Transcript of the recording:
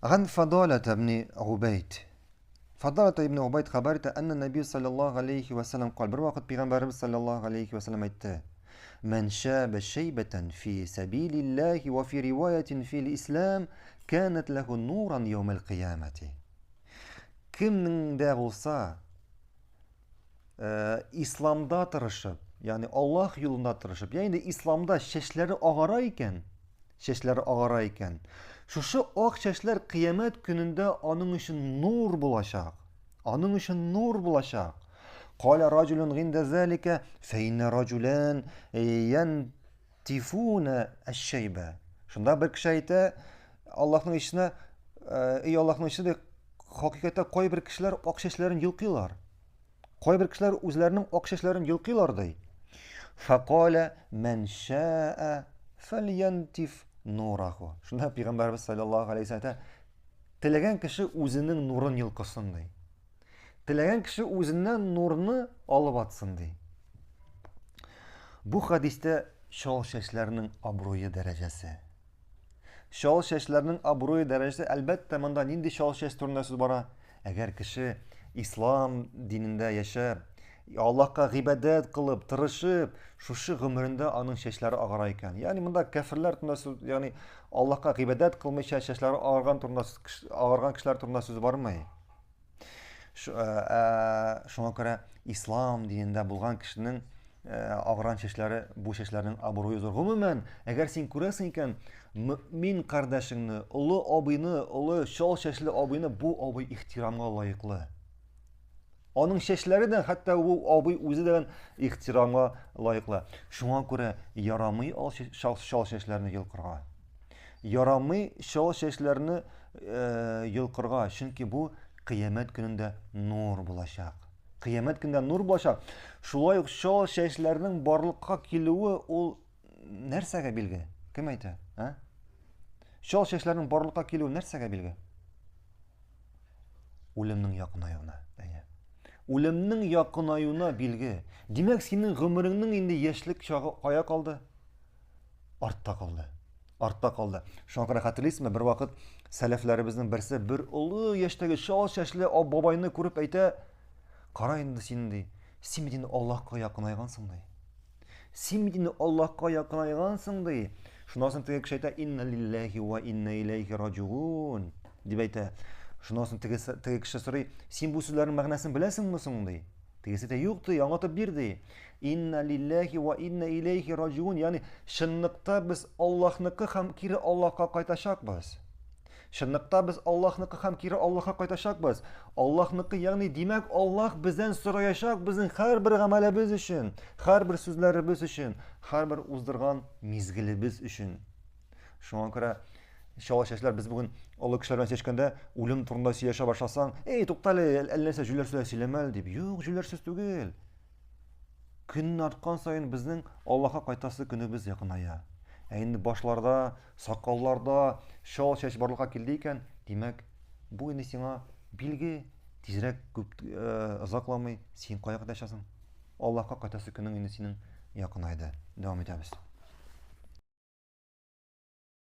Ган Фадалата ибн Убайд. Фадалата ибн Убайд хәбәр итә, әннә Нәби саллаллаһу алейхи ва саллям кал. Бер вакыт пәйгамбәребез саллаллаһу алейхи ва саллям әйтте: Мән шаба шәйбәтән фи сәбилиллаһи ва фи риваятин фил ислам канат лаху нуран яумал кыямати. Кемнең дә булса исламда тырышып, ягъни Аллаһ юлында тырышып, я инде исламда чәчләре агара икән, чәчләре агара икән, шушы ак чәчләр кыямәт көнендә аның өчен нур булачак. Аның өчен нур булачак. Каля раҗулун гинда залика фа инна раҗулан янтифуна аш-шайба. Шунда бер кеше әйтә, Аллаһның илчесенә, эй Аллаһның илчесе, хакыйкатьтә кайбер кешеләр ак чәчләрен йолкыйлар. Кайбер кешеләр үзләренең ак чәчләрен йолкыйлар ди. Фақаля мән шаа фальянтиф нураху. Шунда пәйгамбәрбез саллаллаһу алейһи вәсәлләм әйтә, теләгән кеше үзенең нурын йолкысын ди. Теләгән кеше үзеннән нурны алып атсын ди. Бу хадистә чал чәчләрнең абруе дәрәҗәсе. Чал чәчләрнең абруе дәрәҗәсе, әлбәттә, монда нинди чал чәч турында сүз бара? Әгәр кеше ислам динендә яшәп, Аллаһка гыйбадәт кылып, тырышып, шушы гомерендә аның чәчләре агара икән. Ягъни монда кәферләр турында сүз, ягъни Аллаһка гыйбадәт кылмыйча чәчләре агарган турында агарган кешеләр турында сүз бармый. Шуңа күрә ислам динендә булган кешенең агран чәчләре, бу чәчләрнең абруе зур. Гомумән, әгәр син күрәсең икән, мөмин кардәшеңне, олы абыйны, олы чал чәчле абыйны, бу абый ихтирамга лаеклы. Аның чәчләре дә, хәтта бу абый үзе дә ихтирамга лаеклы. Шуңа күрә ярамый чал чәчләрне йолкырга. Ярамый чал чәчләрне йолкырга, чөнки бу кыямәт көнендә нур булачак. Кыямәт көнендә нур булачак. Шулай ук чал чәчләрнең барлыкка килүе ул нәрсәгә билге? Кем әйтә? А? Чал чәчләрнең барлыкка килүе нәрсәгә билге? Үлемнең якынаюына. Әйе. Үлемнең якынаюына билге. Димәк, синең гомереңнең инде яшьлек чагы кая калды? Артта калды. Артта калды. Шуңа күрә хәтерлисезме, бер вакыт сәләфләребезнең берсе бер олы яшьтәге чал чәчле бабайны күреп әйтә, кара инде син ди, син бит инде Аллаһка якынайгансың ди. Син бит инде Аллаһка якынайгансың ди. Шуннан соң теге кеше әйтә, инна лилләһи ва инна иләйһи раҗиун дип әйтә. Шуннан соң теге, теге кеше сорый, син бу сүзләрнең мәгънәсен беләсеңме соң ди. Тегесе әйтә, юк ди, аңлатып бир ди. Инна лилләһи ва инна иләйһи раҗиун, ягъни чынлыкта без Аллаһныкы һәм кире Аллаһка кайтачакбыз. Чынлыкта без Аллаһныкы һәм кире Аллаһка кайтачакбыз. Аллаһныкы, ягъни димәк, Аллаһ бездән сораячак безнең һәрбер гамәлебез өчен, һәрбер сүзләребез өчен, һәрбер уздырган мизгелебез өчен. Шуңа күрә чала чәчләр без бүген олы кешеләр белән сөйләшкәндә үлем турында сөйләшә башласаң, эй, туктале, әллә нәрсә җүләр сүзләр сөйләмә әле дип. Юк, җүләр сүз түгел. Көн арткан саен безнең Аллаһка кайтасы көнебез якыная. Ә инде башларда, сакалларда чал чәч барлыкка килде икән, димәк, бу инде сиңа билге, тизрәк күп озакламый син кая кайтачасың? Аллаһка кайтасы көнең инде синең якынайды. Дәвам итәбез.